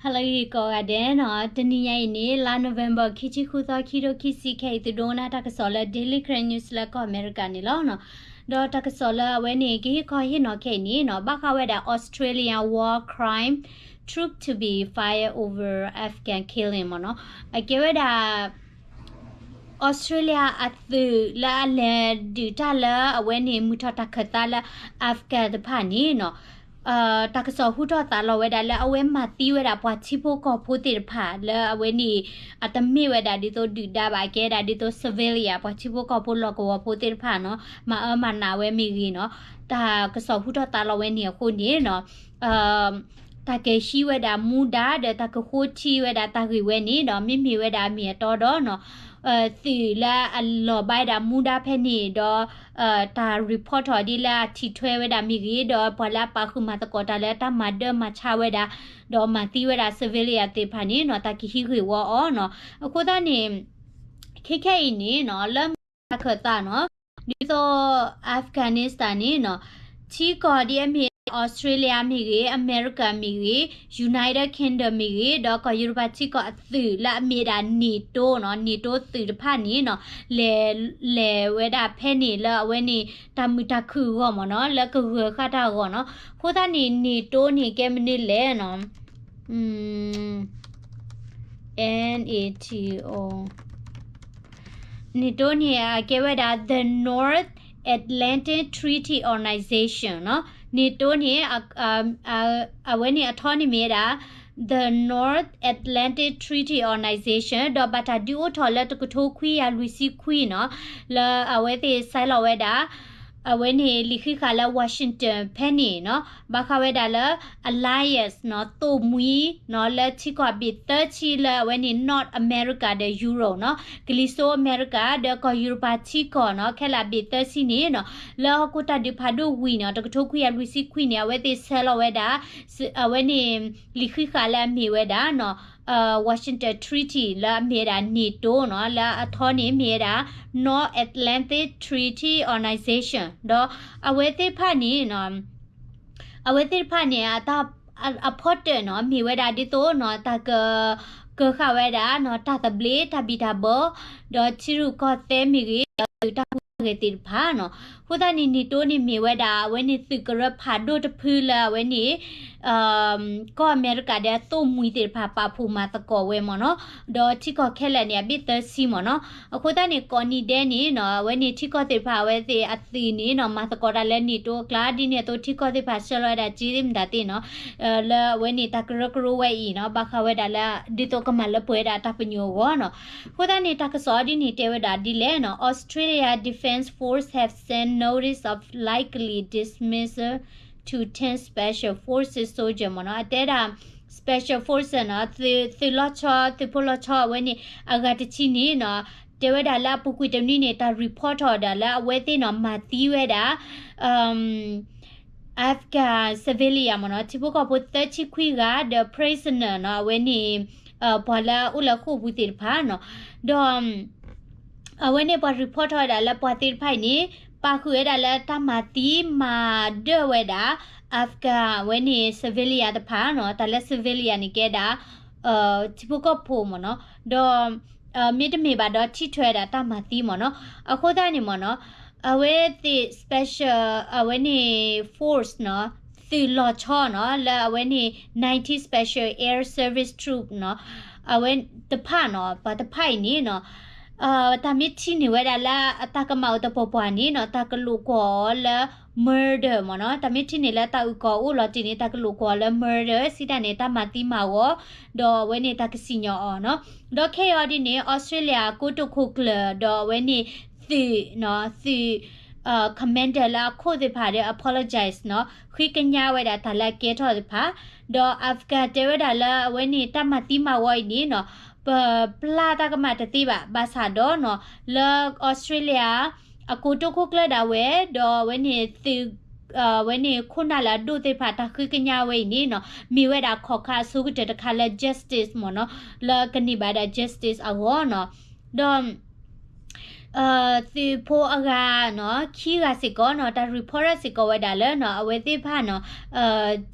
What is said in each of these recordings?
ဟါလၢအဂ့ၤကိးဂၤဒဲးနီၤ, တနံၤညါအံၤန့ၣ် လါ November ခံဆံဃုသီ ခံကထိခံဆံ ခဲအံၤသုဒိကနၣ်တၢ်ကစီၣ်လၢ Daily Karen News လၢကီၢ်အမဲရကၤန့ၣ်လီၤနီၤ. ဒီးတၢ်ကစီၣ်လၢအဝဲန့ၣ် ကဟ့ၣ်ခီဟ့ၣ်နီၤခဲအံၤန့ၣ်နီၤ, ဘၣ်ဃးဝဲဒၣ် Australia war crime, troop to be fired over Afghan killing မ့ၢ်နီၤ. အကဲဝဲဒၣ် Australia အသုးလၢအလဲၤဒုးတၢ်လၢအဝဲန့ၣ် မုာ်ထီၣ်တၢ်ခၢၣ်သးလၢ Afghan တဖၣ်န့ၣ်နီၤ, တၢ်ကစီၣ်ဟူထီၣ်သါလီၤဝဲဒၣ်လၢ အဝဲမၤသံဝဲဒၣ်ပှၤထံဖိကီၢ်ဖိသ့ၣ်တဖၣ်လၢအဝဲန့ၣ် အတမ့ၢ်ဝဲဒၣ်ဒ်သိးဒုၣ်ဒါဘၣ်, အကဲဒၣ်ဒ်သိး civilian ပှၤထံဖိကီၢ်ဖိလီၢ်ကဝီၤဖိသ့ၣ်တဖၣ်နီၤ, မၤအၢမၤနးဝဲမ့ၢ်ဂ့ၤနီၤ, တၢ်ကစီၣ်ဟူထီၣ်သါလီၤဝဲန့ၣ်အဃိန့ၣ်နီၤ, တၢ်ကဟံးဝဲဒၣ်မူဒါ ဒီးတၢ်ကဃိထံဝဲဒၣ်တၢ်ဂ့ၢ်ဝဲန့ၣ်ဒီး မ့မ့ၢ်ဝဲဒၣ်အမ့ၢ်အတီဒီးနီၤ, သုးလၢအလီၤဘၣ်ဝဲဒၣ်မူဒါဖဲန့ၣ်ဒီး တၢ် report ထီၣ်ဒ်လၢအထံၣ်ထွဲဝဲဒၣ်မ့ၢ်ဂ့ၤ, ဒီးပှၤလၢအပာ်ဃုာ်မၤသကိးတၢ်လၢတၢ်မၤဒၢမၤဆါဝဲဒၣ်, ဒီးမၤသံဝဲဒၣ် civilian သ့ၣ်တဖၣ်န့ၣ်နီၤ, တၢ်ကဟံးဂ့ၢ်ဝီအီၤနီၤ. အဃိသတးန့ၣ် ခဲခဲအံၤန့ၣ်နီၤ, လၢမုာ်ထီၣ်တၢ်ခၢၣ်သးနီၤ, ဒ်သိး Afghanistan န့ၣ်နီၤ, ထံကီၢ်ဒ်အမ့ၢ် Australia မ့ၢ်ဂ့ၤ, အမဲရကၤမ့ၢ်ဂ့ၤ, United Kingdom မ့ၢ်ဂ့ၤ, ဒီးကီၢ်ယူရပၤထံကီၢ်အသုးလၢအမ့ၢ်ဒၣ် NATO နီၤ, NATO သုးတဖၣ်န့ၣ်နီၤ, လဲၤ လဲၤဝဲဒၣ်ဖဲန့ၣ်လၢအဝဲန့ၣ် တၢ်မုာ်တၢ်ခုၣ်အဂီၢ်မ့ၢ်နီၤ, လၢကဂၢၤဃာ်တၢ်အဂီၢ်နီၤ. အဃိသတးန့ၣ် NATO န့ၣ်ကဲမနုၤလဲၣ်နီၤ, NATO န့ၣ်အကဲဝဲဒၣ် the North Atlantic Treaty Organization နီၤ. NATO န့ၣ် အဝဲန့ၣ်အထီန့ၣ်မ့ၢ်ဝဲဒၣ် the North Atlantic Treaty Organization ဒီးဘၣ်တၢ်ဒုးအိၣ်ထီၣ်လၢတကထိခွံကယၤလွံၢ်ဆံခွံနီၤ, လၢအဝဲသ့ၣ်ဆဲးလီၤဝဲဒၣ် အဝဲန့ၣ်လံာ်ဃံးဃာ်လၢ Washington ဖဲန့ၣ်နီၤ, ဘၣ်ဃးဝဲဒၣ်လၢ alliance နီၤ, သိၣ်မှံနီၤ, လၢထံကီၢ်အဘ့ၣ်သၢဆံလၢအဝဲန့ၣ် North America ဒီး Europe နီၤ, ကလံၤစိးအမဲရကၤ ဒီးကီၢ်ယူရပၤထံကီၢ်နီၤ, ခဲလၢာ်အဘ့ၣ်သၢဆံန့ၣ်နီၤ, လၢဟီၣ်ခိၣ်တၢ်ဒုးဖးဒိၣ်ဝံၤနီၤ, တကထိခွံကယၤလွံၢ်ဆံခွံန့ၣ် အဝဲသ့ၣ်ဆဲးလီၤဝဲဒၣ် အဝဲန့ၣ် လံာ်ဃံးဃာ်လၢအမ့ၢ်ဝဲဒၣ်နီၤ Washington Treaty လၢအမ့ၢ်ဝဲဒၣ် NATO နီၤ, လၢအထီန့ၣ်မ့ၢ်ဝဲဒၣ် North Atlantic Treaty Organization ဒီးအဝဲသ့ၣ်တဖၣ်န့ၣ်နီၤ, အဝဲသ့ၣ်တဖၣ်န့ၣ် အတၢ် အဖီတၢၣ်နီၤ မ့ၢ်ဝဲဒၣ်ဒ်သိးနီၤ တၢ်က ကၢၤဃာ်ဝဲဒၣ်နီၤ တၢ်သဘျ့ တၢ်ဘံၣ်တၢ်ဘၢ ဒီးထံရူၢ်ကီၢ်သဲမ့ၢ်ဂ့ၤ ဒီးသုးတၢ်ဟူးတၢ်ဂဲၤသ့ၣ်တဖၣ်နီၤ. အဃိသတးန့ၣ် NATO န့ၣ်မ့ၢ်ဝဲဒၣ် အဝဲန့ၣ်သုးကရၢဖးဒိၣ်တဖုလၢအဝဲန့ၣ် ကီၢ်အမဲရကၤဒီးအသိၣ်မှံသ့ၣ်တဖၣ်ပာ်ဖှိၣ်မၤသကိးဝဲမ့ၢ်နီၤ, ဒီးထံကီၢ်ခဲလၢာ်န့ၣ် အဘ့ၣ်သၢဆံမ့ၢ်နီၤ. အဃိသတးန့ၣ် ကိးနံၤဒဲးန့ၣ်နီၤ အဝဲန့ၣ်ထံကီၢ်သ့ၣ်တဖၣ်အဝဲသ့ၣ်အသုးန့ၣ်နီၤ မၤသကိးတၢ်လၢ NATO အကျါ ဒ်န့ၣ်အသိးထံကီၢ်သ့ၣ်တဖၣ်ဆှၢလီၤဝဲဒၣ်က့သ့ၣ်မတၤသ့ၣ်နီၤ, လၢအဝဲန့ၣ်တၢ်ကရၢကရိဝဲအံၤနီၤ ဘၣ်ဃးဝဲဒၣ်လၢ ဒ်သိးကမၤလၢပှဲၤဝဲဒၣ်တၢ်ပညိၣ်အဂီၢ်နီၤ. အဃိသတးန့ၣ် တၢ်ကစီၣ်ဒ်န့ၣ်တဲဝဲဒၣ်ဒ်လဲၣ်နီၤ Australia Defence Force have sent notice of likely dismissal to ten special forces soldier မ့ၢ်နီၤ. အတဲဒၣ် special forces နီၤ သုးလီၤဆီ သုးဖိလီၤဆီအဝဲန့ၣ် အဂၤတဆံန့ၣ်နီၤ တဲဝဲဒၣ်လၢအပူၤကွံာ်တနွံန့ၣ် တၢ် report ထီၣ်ဒၣ်လၢအဝဲသ့ၣ်နီၤ မၤသံဝဲဒၣ် Afghan civilian မ့ၢ်နီၤ ထံဖိကီၢ်ဖိသၢဆံခွံဂၤ ဒီး prisoner နီၤ အဝဲန့ၣ် ပှၤလၢအအိၣ်လၢဃိာ်ပူၤသ့ၣ်တဖၣ်နီၤ ဒီး အဝဲန့ၣ်ပှၤ report ထီၣ်ဝဲဒၣ်လၢပှၤသ့ၣ်တဖၣ်အံၤန့ၣ် ပာ်ဃုာ်ဝဲဒၣ်လၢတၢ်မၤသံမၤဒၢၣ်ဝဲဒၣ် Afghan အဝဲန့ၣ် civilian တဖၣ်နီၤ တၢ်လၢ civilian န့ၣ်ကဲဒၣ် ထံဖိကီၢ်ဖိမ့ၢ်နီၤ ဒီး မ့တမ့ၢ်ဘၣ်ဒီးထံၣ်ထွဲဝဲဒၣ်တၢ်မၤသံမ့ၢ်နီၤ အဃိသတးန့ၣ်မ့ၢ်နီၤ အဝဲသ့ၣ် special အဝဲန့ၣ် force နီၤ သုးလီၤဆီနီၤ လၢအဝဲန့ၣ် nineteenth Special Air Service Troop နီၤ အဝဲတဖၣ်နီၤ ပှၤတဖၣ်အံၤန့ၣ်နီၤ တၢ်မ့ၢ်ထံၣ်န့ၢ်ဝဲဒၣ်လၢအတၢ်ကမၣ်အိၣ်တပှီၤပှၤန့ၣ်နီၤ တၢ်ကလိာ်ကွီၢ်အီၤလၢ murder မ့ၢ်နီၤ တၢ်မ့ၢ်ထံၣ်န့ၢ်လၢတၢ်အုၣ်ကီၤအိၣ်လီၤတံၢ်န့ၣ် တၢ်ကလိာ်ကွီၢ်အီၤလၢ murder စံးတၢ်န့ၣ် တၢ်မၤသံမၤဂီၤ ဒီးအဝဲန့ၣ်တၢ်ကစံၣ်ညီၣ်အီၤနီၤ ဒီးခဲအံၤအီၤဒ်န့ၣ် Australia အကိတိာ်ခိၣ်ကျၢၢ် ဒီးအဝဲန့ၣ်သုး သုး commander လၢအခိၣ်သ့ၣ်တဖၣ်ဒီး apologize နီၤ ဃ့ကညးဝဲဒၣ်တၢ်လၢအကဲထီၣ်သ့ၣ်တဖၣ် ဒီး Afghan တဲဝဲဒၣ်လၢအဝဲန့ၣ်တၢ်မၤသံမၤဂီၤအံၤန့ၣ်နီၤ ပပျၢ်တၢ်ကမၣ်တသ့ဘၣ် ဘၣ်ဆၣ်ဒီးနီၤ လၢ Australia အကိတိာ်ခိၣ်ကျၢၢ်ဒၣ်ဝဲ ဒီးအဝဲန့ၣ်သုး အဝဲန့ၣ်ခိၣ်နၢ်လၢအဒိၣ်သ့ၣ်တဖၣ်တၢ်ဃ့ကညးဝဲအံၤန့ၣ်နီၤ မ့ၢ်ဝဲဒၣ်ခီၣ်ခါအဆိကတၢၢ်တခါလၢ justice မ့ၢ်နီၤ လၢကန့ၢ်ဘၣ်ဒၣ် justice အဂီၢ်နီၤ ဒီး တ သုးဖိအဂၤနီၤ ခံဂၤစ့ၢ်ကီးနီၤ တၢ် report စ့ၢ်ကီးဝဲဒၣ်လၢနီၤ အဝဲသ့ၣ်တဖၣ်နီၤ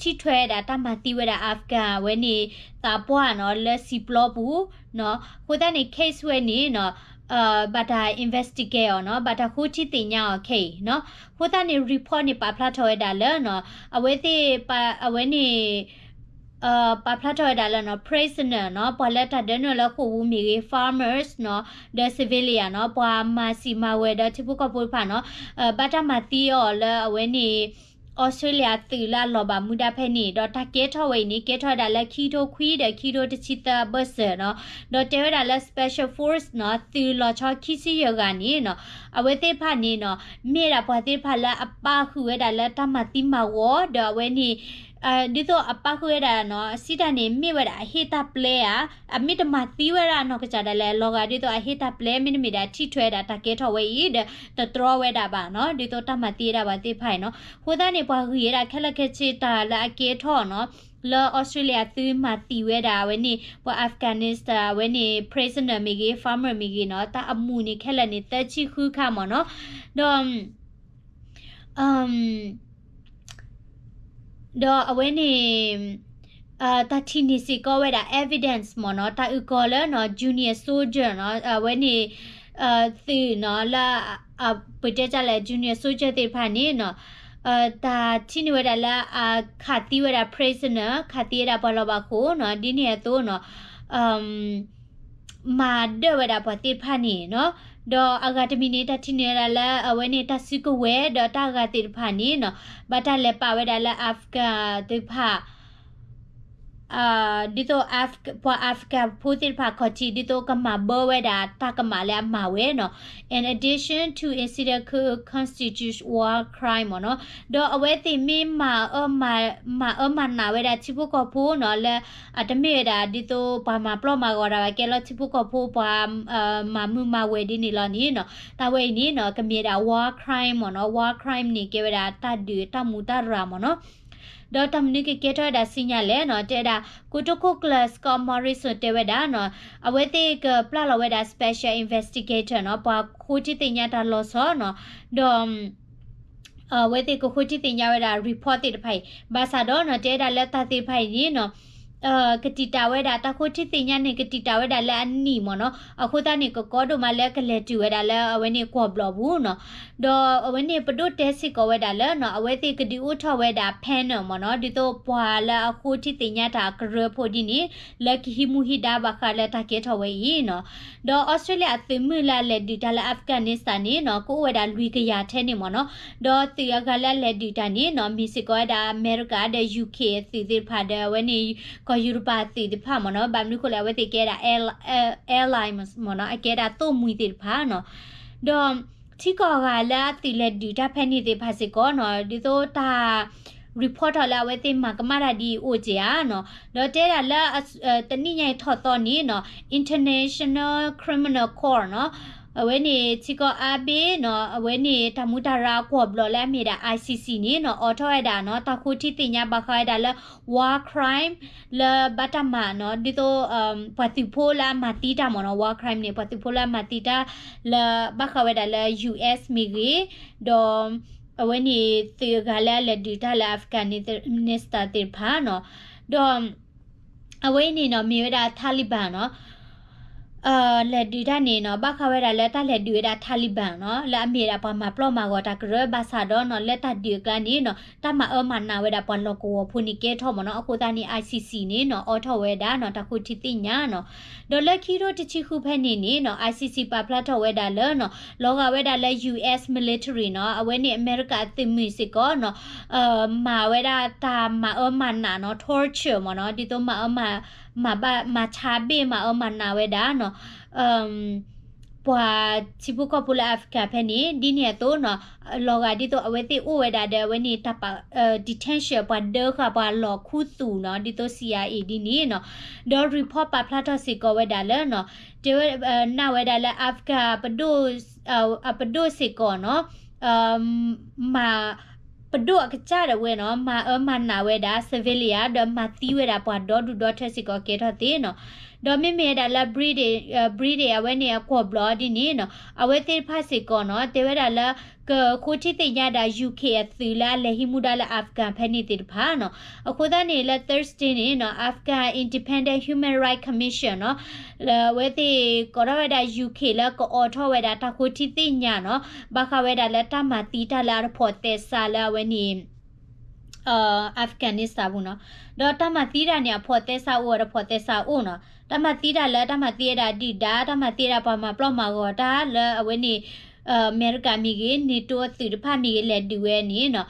ထံၣ်ထွဲဝဲဒၣ်တၢ်မၤသံဝဲဒၣ် Afghan အဝဲန့ၣ် သးပှၢ်နီၤ လၢစံာ်ပျီပူၤနီၤ အဃိသတးန့ၣ် case ဝဲန့ၣ်နီၤ ဘၣ်တၢ် investigate အီၤနီၤ ဘၣ်တၢ်ဃိထံသ့ၣ်ညါအီၤခဲအံၤနီၤ အဃိသတးန့ၣ် report န့ၣ် ပာ်ဖျါထီၣ်ဝဲဒၣ်လၢနီၤ အဝဲသ့ၣ် အဝဲန့ၣ် ပာ်ဖျါထီၣ်ဝဲဒၣ်လၢနီၤ prisoner နီၤ ပှၤလၢတၢ်ဒၢနုာ်လၢဃိာ်ပူၤမ့ၢ်ဂ့ၤ farmers နီၤ ဒီး civilian နီၤ ပှၤမၤစံာ်မၤဝဲၤဒီးထံဖိကီၢ်ဖိတဖၣ်နီၤ ဘၣ်တၢ်မၤသံအီၤလၢအဝဲန့ၣ် အီစထြ့လယါသုးလၢအလီၤဘၣ်မူဒါဖဲန့ၣ် ဒီးတၢ်ကဲထီၣ်ဝဲအံၤန့ၣ် ကဲထီၣ်ဝဲဒၣ်လၢခံကထိခွံဒီးခံကထိတဆံသၢအဘၢၣ်စၢၤနီၤ ဒီးတဲဝဲဒၣ်လၢ special force နီၤ သုးလီၤဆီခံဆံယဲၢ်ဂၤန့ၣ်နီၤ အဝဲသ့ၣ်တဖၣ်န့ၣ်နီၤ မ့ၢ်ဒၣ်ပှၤသ့ၣ်တဖၣ်လၢအပာ်ဃုာ်ဝဲဒၣ်လၢတၢ်မၤသံမၤဝီၤ ဒီးအဝဲန့ၣ် ဒ်သိးအပာ်ဃုာ်ဝဲဒၣ်နီၤ စံးတၢ်န့ၣ် မ့ၢ်ဝဲဒၣ်အဟ့ၣ်တၢ်ပျဲဧါ အမ့ၢ်တမၤသံဝဲဒၣ်နီၢ်ကစၢ်ဒၣ်လဲာ် လီၤဂာ်ဒ်သိးအဟ့ၣ်တၢ်ပျဲ မ့တမ့ၢ်ဒၣ်ထံၣ်ထွဲဒၣ်တၢ်ကဲထီၣ်ဝဲအံၤ ဒီးတတြီဝဲဒၣ်ဘၣ်နီၤ ဒ်သိးတၢ်မၤသံဝဲဒၣ်ပှၤသ့ၣ်တဖၣ်အံၤနီၤ အဃိသတးန့ၣ် ပှၤဂံၢ်ဝဲဒၣ်ခဲလၢာ်ခဲဆ့တၢ်လၢအကဲထီၣ်နီၤ လၢအီစထြ့လယါသုးမၤသံဝဲဒၣ်အဝဲန့ၣ် ပှၤ Afghanistan အဝဲန့ၣ် prisoner မ့ၢ်ဂ့ၤ farmer မ့ၢ်ဂ့ၤနီၤ တၢ်အမူးန့ၣ်ခဲလၢာ်န့ၣ် သၢဆံဃုခါမ့ၢ်နီၤ ဒီး ဒီးအဝဲန့ၣ် တၢ်ထံၣ်န့ၢ်စ့ၢ်ကီးဝဲဒၣ် evidence မ့ၢ်နီၤ တၢ်အုၣ်ကီၤလၢနီၤ junior soldier နီၤ အဝဲန့ၣ် သုးနီၤ လၢ ပတဲတၢ်လဲၣ် junior soldier သ့ၣ်တဖၣ်န့ၣ်နီၤ တၢ်ထံၣ်န့ၢ်ဝဲဒၣ်လၢအခးသံဝဲဒၣ် prisoner ခးသံဝဲဒၣ်ပှၤလီၤဘၣ်ဃိနီၤ ဒ်န့ၣ်အသိးနီၤ မၤဒၢၣ်ဝဲဒၣ်ပှၤသ့ၣ်တဖၣ်န့ၣ်နီၤ ဒီးအဂၤတမံၤန့ၣ် တၢ်ထံၣ်န့ၢ်ဝဲဒၣ်လၢအဝဲန့ၣ်တၢ်စုကဝဲၤ ဒီးတၢ်အဂၤသ့ၣ်တဖၣ်န့ၣ်နီၤ ဘၣ်တၢ်လဲၤပာ်ဝဲဒၣ်လၢ Afghan သ့ၣ်တဖၣ် ဒ်သိး ပှၤ Afghan ဖိသ့ၣ်တဖၣ်ခီၣ်ထံး ဒ်သိးကမၤဘၢဝဲဒၣ်တၢ်ကမၣ်လၢအမၤဝဲနီၤ in addition to incident could constitute war crime မ့ၢ်နီၤ ဒီးအဝဲသ့ၣ်မ့ၢ်မၤအၢမၤနးဝဲဒၣ်ထံဖိကီၢ်ဖိနီၤ လၢအတမ့ၢ်ဝဲဒၣ်ဒ်သိးပှၤမၤပျီမၤဂီၤတၢ်ဘၣ် ကဲလၢထံဖိကီၢ်ဖိပှၤ မၤမုာ်မၤဝဲၤဒ်န့ၣ်လီၤန့ၣ်နီၤ တၢ်ဝဲအံၤန့ၣ်နီၤ ကမ့ၢ်ဝဲဒၣ် war crime မ့ၢ်နီၤ war crime န့ၣ် ကဲဝဲဒၣ်တၢ်ဒုးတၢ်မူးတၢ်ရၤမ့ၢ်နီၤ ဒီးတၢ်မနုၤကကဲထီၣ်ဝဲဒၣ်ဆူညါလဲၣ်နီၤ တဲဝဲဒၣ် ကိတိာ်ခိၣ်ကျၢၢ် Scott Morrison တဲဝဲဒၣ်နီၤ အဝဲသ့ၣ်ကပျၢ်လီၤဝဲဒၣ် special investigator နီၤ ပှၤဃိထံသ့ၣ်ညါတၢ်လီၤဆီနီၤ ဒီး အဝဲသ့ၣ်ကဃိထံသ့ၣ်ညါဝဲဒၣ် report သ့ၣ်တဖၣ်အံၤ ဘၣ်ဆၣ်ဒီးနီၤ တဲဝဲဒၣ်လၢတၢ်သ့ၣ်တဖၣ်အံၤန့ၣ်နီၤ ကတံာ်တာ်ဝဲဒၣ် တၢ်ဃိထံသ့ၣ်ညါန့ၣ် ကတံာ်တာ်ဝဲဒၣ်လၢအနံၣ်မ့ၢ်နီၤ အဃိသတးန့ၣ် ကကီဒိၣ်မးလၢကလဲၤတုၤဝဲဒၣ်လၢအဝဲန့ၣ်ကွီၢ်ဘျီၣ်ပူၤနီၤ ဒီးအဝဲန့ၣ်ပဒိၣ်တဲစ့ၢ်ကီးဝဲဒၣ်လၢနီၤ အဝဲသ့ၣ်ကဒုးအိၣ်ထီၣ်ဝဲဒၣ် panel မ့ၢ်နီၤ ဒ်သိးပှၤလၢအဃိထံသ့ၣ်ညါတၢ်ကရၢဖိဒ်န့ၣ် လၢကဟံးမူဟံးဒါဘၣ်ဃးလၢတၢ်ကဲထီၣ်ဝဲအံၤနီၤ ဒီးအီစထြ့လယါအသုးမုၢ်လၢအလဲၤဒုးတၢ်လၢ Afghanistan န့ၣ်နီၤ ကအိၣ်ဝဲဒၣ်လွံၢ်ကယၤထဲန့ၣ်မ့ၢ်နီၤ ဒီးသုးအဂၤလၢအလဲၤဒုးတၢ်န့ၣ်နီၤ မ့ၢ်စ့ၢ်ကီးဝဲဒၣ်အမဲရကၤဒီး UK အသုးသ့ၣ်တဖၣ်ဒီးအဝဲန့ၣ် ကီၢ်ယူရပၤအသုးသ့ၣ်တဖၣ်မ့ၢ်နီၤ ဘၣ်မနုၤဃိလဲၣ် အဝဲသ့ၣ်ကဲဒၣ် ally မ့ၢ်နီၤ အကဲဒၣ်သိၣ်မှံၤသ့ၣ်တဖၣ်နီၤ ဒီး ထံကီၢ်အဂၤလၢအသုးလဲၤဒုးတၢ်ဖဲန့ၣ်သ့ၣ်တဖၣ်စ့ၢ်ကီးနီၤ ဒ်သိးတၢ် report ထီၣ်လၢအဝဲသ့ၣ်မၤကမၣ်တၢ်ဒ်အံၤအိၣ်က့ၤဧါနီၤ ဒီးတဲဒၣ်လၢ တနံၣ်ညါအံၤထီၣ်သီန့ၣ်နီၤ International Criminal Court နီၤ အဝဲန့ၣ်ထံကီၢ်အါဘ့ၣ်နီၤ အဝဲန့ၣ်တၢ်မူတၢ်ရၢအကွီၢ်ဘျီၣ်လၢအမ့ၢ်ဒၣ် ICC န့ၣ်နီၤ အိးထီၣ်ဝဲဒၣ်နီၤ တၢ်ဃိထံသ့ၣ်ညါဘၣ်ဃးဝဲဒၣ်လၢ war crime လၢဘၣ်တၢ်မၤနီၤ ဒ်သိး ပှၤသုးဖိလၢအမၤသံတၢ်မ့ၢ်နီၤ war crime န့ၣ် ပှၤသုးဖိလၢအမၤသံတၢ်လၢဘၣ်ဃးဝဲဒၣ်လၢ US မ့ၢ်ဂ့ၤ ဒီး အဝဲန့ၣ်သုးအဂၤလၢအလဲၤဒုးတၢ်လၢ Afghanistan သ့ၣ်တဖၣ်နီၤ ဒီး အဝဲအံၤန့ၣ်နီၤ မ့ၢ်ဝဲဒၣ် Taliban နီၤ လဲၤဒုးတၢ်န့ၣ်နီၤ ဘၣ်ဃးဝဲဒၣ်လၢတၢ်လဲၤဒုးဝဲဒၣ် Taliban နီၤ လၢအမ့ၢ်ဝဲဒၣ်ပှၤမၤပျီမၤဂီၤတၢ်ကရၢဘၣ်ဆၣ်ဒီးနီၤ လၢတၢ်ဒုးအကျါန့ၣ်နီၤ တၢ်မၤအၢမၤနးဝဲဒၣ်ပှၤလီၢ်ကဝီၤဖိန့ၣ်ကဲထီၣ်မ့ၢ်နီၤ အဃိသတးန့ၣ် ICC န့ၣ်နီၤ အိးထီၣ်ဝဲဒၣ်နီၤ တၢ်ဃိထံသ့ၣ်ညါနီၤ ဒီးလၢခံကထိတဆံဃုဖဲန့ၣ်န့ၣ်နီၤ ICC ပာ်ဖျါထီၣ်ဝဲဒၣ်လၢနီၤ လီၤဂာ်ဝဲဒၣ်လၢ US military နီၤ အဝဲန့ၣ်အမဲရကၤအသုးမုၢ်စ့ၢ်ကီးနီၤ မၤဝဲဒၣ်တၢ်မၤအၢမၤနးနီၤ torture မ့ၢ်နီၤ ဒ်သိးမၤအၢမၤ မၤဘၣ် မၤဆါဘ့ၣ် မၤအၢမၤနးဝဲဒၣ်နီၤ ပှၤထံဖိကီၢ်ဖိလၢ Africa ဖဲန့ၣ် ဒ်န့ၣ်အသိးနီၤ လီၤဂာ်ဒ်သိးအဝဲသ့ၣ်အိၣ်ဝဲဒၣ်ဒီး အဝဲန့ၣ်တၢ်ပာ် detention ပှၤဒၢဃာ်ပှၤလီၢ်ခူသူၣ်နီၤ ဒ်သိး CIA ဒ်န့ၣ်နီၤ ဒီး report ပာ်ဖျါထီၣ်စ့ၢ်ကီးဝဲဒၣ်လၢနီၤ တဲဝဲ နာ်ဝဲဒၣ်လၢ Africa ပဒိၣ် အပဒိၣ်စ့ၢ်ကီးနီၤ မၤ ပဒိၣ်အကစၢ်ဒၣ်ဝဲနီၤ မၤအၢမၤနးဝဲဒၣ် civilian ဒီးမၤသံဝဲဒၣ်ပှၤဒီဒူၣ်ဒီထၢစ့ၢ်ကီးကဲထီၣ်သ့နီၤ. ဒီးမ့မ့ၢ်ဝဲဒၣ်လၢ British, British အဝဲန့ၣ်အကွီၢ်ဘျီဒ်န့ၣ်နီၤ အဝဲသ့ၣ်တဖၣ်စ့ၢ်ကီးနီၤ တဲဝဲဒၣ်လၢ ကဃိထံသ့ၣ်ညါဒၣ် UK အသုးလၢအလဲၤဟံးမူဒါလၢ Afghan ဖဲန့ၣ်သ့ၣ်တဖၣ်နီၤ. အဃိသတးန့ၣ်လၢ Thursday န့ၣ်နီၤ Afghan Independent Human Rights Commission နီၤ လၢအဝဲသ့ၣ်ကိးထီၣ်ဝဲဒၣ် UK လၢကအိးထီၣ်ဝဲဒၣ်တၢ်ဃိထံသ့ၣ်ညါနီၤ ဘၣ်ဃးဝဲဒၣ်လၢတၢ်မၤသံတၢ်လၢအတဖိးသဲစးလၢအဝဲန့ၣ် Afghanistan ပူၤနီၤ. ဒီးတၢ်မၤသံတၢ်န့ၣ် အဖိးသဲစးအိၣ်ဝဲဒီးဖိးသဲစးအိၣ်နီၤ. တၢ်မၤသံတၢ်လၢတၢ်မၤသံဝဲဒၣ်ဒုၣ်ဒါ, တၢ်မၤသံဝဲဒၣ်ပှၤမၤပျီၣ်မၤဂီၤတၢ်လၢအဝဲန့ၣ် အမဲရကၤမ့ၢ်ဂ့ၤ, NATO အသုးတဖၣ်မ့ၢ်ဂ့ၤ လဲၤဒုးဝဲန့ၣ်နီၤ.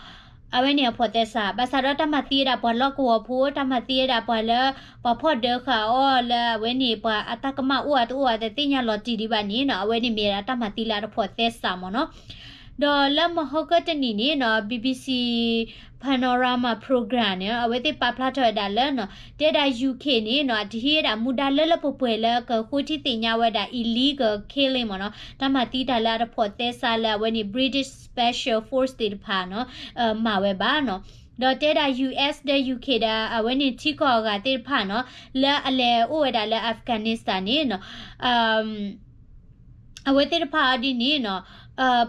အဝဲန့ၣ်အဖိးသဲစး, ဘၣ်ဆၣ်ဒီးတၢ်မၤသံဝဲဒၣ်ပှၤလီၢ်ကဝီၤဖိ, တၢ်မၤသံဝဲဒၣ်ပှၤလၢ ပှၤဖီၣ်ဒၢဃာ်အီၤလၢအဝဲန့ၣ် ပှၤအတၢ်ကမၣ်အိၣ်အတအိၣ်အတသ့ၣ်ညါလီၤတံၢ်ဒံးဘၣ်န့ၣ်နီၤ, အဝဲန့ၣ်မ့ၢ်ဒၣ်တၢ်မၤသံလၢအတဖိးသဲစးမ့ၢ်နီၤ. ဒီးလၢမဟါကတနံၤန့ၣ်နီၤ BBC Panorama Program န့ၣ် အဝဲသ့ၣ်ပာ်ဖျါထီၣ်ဝဲဒၣ်လၢနီၤ တဲဒၣ် UK န့ၣ်နီၤ အတဟံးဝဲဒၣ်မူဒါလၢလၢပှဲၤပှဲၤလၢကဃိထံသ့ၣ်ညါဝဲဒၣ် illegal killing မ့ၢ်နီၤ, တၢ်မၤသံတၢ်လၢအတဖိးသဲစးလၢအဝဲန့ၣ် British Special Force သ့ၣ်တဖၣ်နီၤ မၤဝဲဘၣ်နီၤ. ဒီးတဲဒၣ် US ဒီး UK ဒီး အဝဲန့ၣ်ထံကီၢ်အဂၤသ့ၣ်တဖၣ်နီၤ လၢအလဲၤအိၣ်ဝဲဒၣ်လၢ Afghanistan န့ၣ်နီၤ အဝဲသ့ၣ်တဖၣ်အီၤဒ်န့ၣ်နီၤ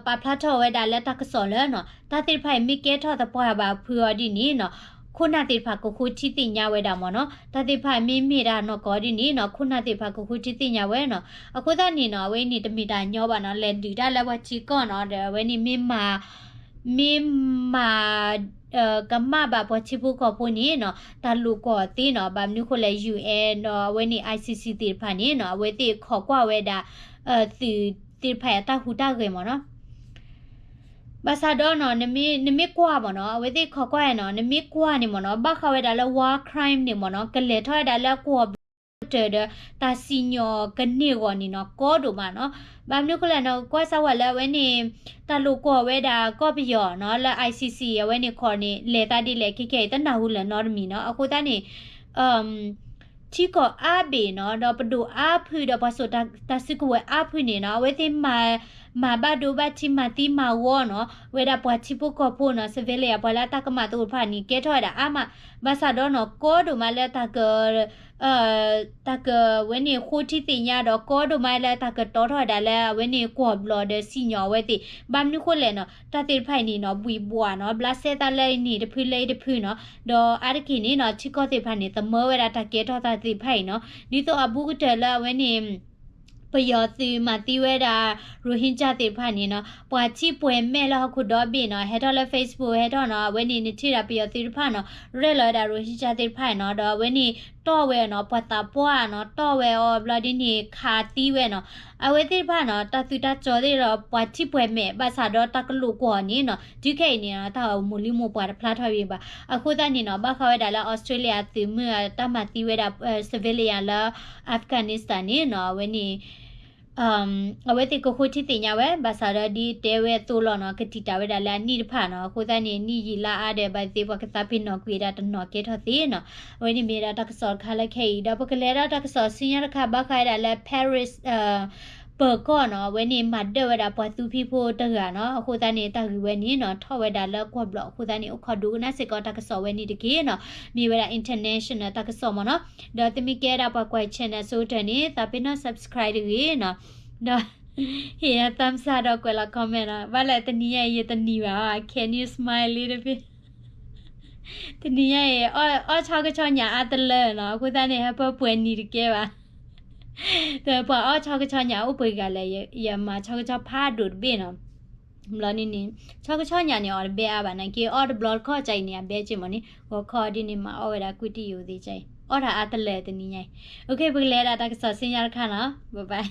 ပာ်ဖျါထီၣ်ဝဲဒၣ်လၢတၢ်ကစီၣ်လၢနီၤ တၢ်သ့ၣ်တဖၣ်အံၤမ့ၢ်ကဲထီၣ်သပှၢ်ဘၣ်ဖုးအီၤဒ်န့ၣ်နီၤ ခိၣ်နၢ်သ့ၣ်တဖၣ်ကဃိထံသ့ၣ်ညါဝဲဒၣ်မ့ၢ်နီၤ, တၢ်သ့ၣ်တဖၣ်မ့မ့ၢ်တၢ်နီၢ်ကီၢ်ဒ်န့ၣ်နီၤ ခိၣ်နၢ်သ့ၣ်တဖၣ်ကဃိထံသ့ၣ်ညါဝဲနီၤ. အဃိသတးန့ၣ်နီၤ အဝဲအံၤန့ၣ်တမ့ၢ်တၢ်ညီဘၣ်နီၤ လဲၤဒုးတၢ်လၢပှၤထံကီၢ်နီၤ ဒီးအဝဲန့ၣ်မ့ၢ်မၤ မ့ၢ်မၤ ကမၣ်ဘၣ်ပှၤထံဖိကီၢ်ဖိန့ၣ်နီၤ တၢ်လိာ်ကွီၢ်သ့နီၤ, ဘၣ်မနုၤဃိလဲၣ် UN ဒီးအဝဲန့ၣ် ICC သ့ၣ်တဖၣ်န့ၣ်နီၤ အဝဲသ့ၣ်ခိးကွၢ်ဝဲဒၣ် သုးသ့ၣ်တဖၣ်အတၢ်ဟူးတၢ်ဂဲၤမ့ၢ်နီၤ. ဘၣ်ဆၣ်ဒီးနီၤ နမ့ၢ်ကွၢ်မ့ၢ်နီၤ အဝဲသ့ၣ်ခိးကွၢ်နီၤ နမ့ၢ်ကွၢ်န့ၣ်မ့ၢ်နီၤ ဘၣ်ဃးဝဲဒၣ်လၢ war crime န့ၣ်မ့ၢ်နီၤ ကလဲၤထီၣ်ဝဲဒၣ်လၢကွီၢ်ဘျီကတၢၢ်ဒီး တၢ်စံၣ်ညီၣ်ကန့ၢ်အဂီၢ်န့ၣ်နီၤ ကီဒိၣ်မးနီၤ. ဘၣ်မနုၤဃိလဲၣ်နီၤ ကွၢ်စၢ်ဝဲလၢအဝဲန့ၣ် တၢ်လိာ်ကွီၢ်ဝဲဒၣ်ကီၢ်ပယီၤနီၤ လၢ ICC အဝဲန့ၣ်ခိးန့ၣ် လဲၤသးဒ်လဲၣ်ခဲခဲအံၤ တနၢ်ဟူလၢၤနီတမံၤနီၤ. အဃိသတးန့ၣ် ထံကီၢ်အါဘ့ၣ်နီၤ ဒီးပဒိၣ်အါဖုဒီးပှၤစိာ်တၢ်စုကဝဲၤအါဖုန့ၣ်နီၤ အဝဲသ့ၣ်မၤ မၤဘၣ်ဒိဘၣ်ထံး မၤသံမၤဂီၤနီၤ ဝဲဒၣ်ပှၤထံဖိကီၢ်ဖိနီၤ civilian ပှၤလၢအတၢ်ကမၣ်သ့ၣ်တဖၣ်န့ၣ် ကဲထီၣ်ဝဲဒၣ်အါမး. ဘၣ်ဆၣ်ဒီးနီၤ ကီဒိၣ်မးလၢတၢ်က တၢ်ကဝဲန့ၣ်ဃိထံသ့ၣ်ညါဒီး ကီဒိၣ်မးလၢတၢ်ကတီထီၣ်ဝဲဒၣ်လၢအဝဲန့ၣ်ကွီၢ်ဘျီဒီးစံၣ်ညီၣ်အဝဲသ့ၣ်. ဘၣ်မနုၤဃိလဲၣ်နီၤ တၢ်သ့ၣ်တဖၣ်အံၤန့ၣ်နီၤ ဘှံးဘှီးနီၤ ဘျးစဲသးလၢအံၤန့ၣ်တဖုလၢအံၤတဖုနီၤ ဒီးအါတက့ၢ်န့ၣ်နီၤ ထံကီၢ်သ့ၣ်တဖၣ်န့ၣ် သမၢဝဲဒၣ်တၢ်ကဲထီၣ်သးသ့ၣ်တဖၣ်အံၤနီၤ ဒ်သိးအဘူးကတၢၢ်လၢအဝဲန့ၣ် ပယီၤသုးမၤသံဝဲဒၣ် Rohingya သ့ၣ်တဖၣ်န့ၣ်နီၤ ပှၤထံပှဲၤမဲာ်လၢဟီၣ်ခိၣ်ဒီဘ့ၣ်နီၤ ဟဲထီၣ်လၢ Facebook ဟဲထီၣ်နီၤ အဝဲန့ၣ်နထံၣ်ဒၣ်ပယီၤသုးတဖၣ်နီၤ ရဲၣ်လီၤဝဲဒၣ် Rohingya သ့ၣ်တဖၣ်နီၤ ဒီးအဝဲန့ၣ်တီၢ်ဝဲနီၤ ပှၤသးပှၢ်နီၤ တီၢ်ဝဲအီၤဘျီဒ်န့ၣ် ခးသံဝဲနီၤ အဝဲသ့ၣ်တဖၣ်နီၤ တၢ်သုးတၢ်ကၠီသ့ၣ်ဒီး ပှၤထံပှဲၤမဲာ် ဘၣ်ဆၣ်ဒီးတၢ်ကလိာ်ကွီၢ်န့ၣ်နီၤ တုၤခဲအံၤန့ၣ်နီၤ တၢ်မိၢ်လံမိၢ်ပှၢ်တဖျါထီၣ်ဘၣ်. အဃိသတးန့ၣ်နီၤ ဘၣ်ဃးဝဲဒၣ်လၢ Australia အသုးမုၢ်အတၢ်မၤသံဝဲဒၣ် civilian လၢ Afghanistan န့ၣ်နီၤ အဝဲန့ၣ် အဝဲသ့ၣ်ကဃိထံသ့ၣ်ညါဝဲ ဘၣ်ဆၣ်ဒီးဒ်တဲဝဲအသိးလီၤနီၤ ကတံာ်တာ်ဝဲဒၣ်လၢအနံၣ်တဖၣ်နီၤ အဃိသတးန့ၣ် နံၣ်ယံာ်လါအါဒီး ဘၣ်သ့ၣ်ပှၤကသးပ့ၤနီၣ်ကွံာ်ဒၣ်တနီၤကဲထီၣ်သ့နီၤ အဝဲန့ၣ်မ့ၢ်ဒၣ်တၢ်ကစီၣ်တခါလၢခဲအံၤ ဒီးပကလဲၤဒၣ်တၢ်ကစီၣ်ဆူညါတခါ ဘၣ်ဃးဝဲဒၣ်လၢ Paris ပၢၤကီၢ်နီၤ အဝဲန့ၣ်မၤဒၢၣ်ဝဲဒၣ်ပှၤသူဖံးဖိတဂၤနီၤ အဃိသတးန့ၣ် တၢ်ဂ့ၢ်ဝဲန့ၣ်နီၤ ထီၣ်ဝဲဒၣ်လၢကွီၢ်ဘျီၣ် အဃိသတးန့ၣ် အိၣ်ခိးဒိကနၣ်စ့ၢ်ကီးတၢ်ကစီၣ်ဝဲန့ၣ်တက့ၢ်နီၤ မ့ၢ်ဝဲဒၣ် international တၢ်ကစီၣ်မ့ၢ်နီၤ ဒီးသုမ့ၢ်ကဲဒၣ်ပှၤကွၢ် channel ဆိကတၢၢ်န့ၣ် သးပ့ၤနီၣ် subscribe တဂ့ၤနီၤ ဒီး ဟ့ၣ်ယၤ thumbs up ဒီးကွဲးလီၤ comment နီၤ ဘၣ်လဲၣ်တနံၤညါအံၤ ယတနံၤဘၣ် can you smile a little bit တနံၤညါအံၤ အီၣ်ဆီကဆီညၣ်အါတလၢနီၤ အဃိသတးန့ၣ် ဟဲပၢပှဲၤနံၤတကဲဘၣ် ဒီးပှၤအီၣ်ဆီကဆီညၣ်အိၣ်ပှဲၤဂၤလဲၣ် ယမၤဆီကဆီဖးဒိၣ်တဘ့ၣ်နီၤ ဘျီန့ၣ်န့ၣ် ဆီကဆီညၣ်န့ၣ် အီၣ်တဘဲအါဘၣ် နာ်က့အီၣ်တဘျီတခီၣ်ကၢ်အံၤန့ၣ် အဘဲက့မ့ၢ်န့ၣ် ဂီၤခီဒ်န့ၣ် မၤအီၣ်ဝဲဒၣ်ကွံတံၢ်ယိာ်သ့ကၢ်အံၤ အီၣ်တၢ်အါတလၢတနံၤညါအံၤ OK ပကလဲၤဒၣ်တၢ်ကစီၣ်ဆူညါတခါနီၤ bye bye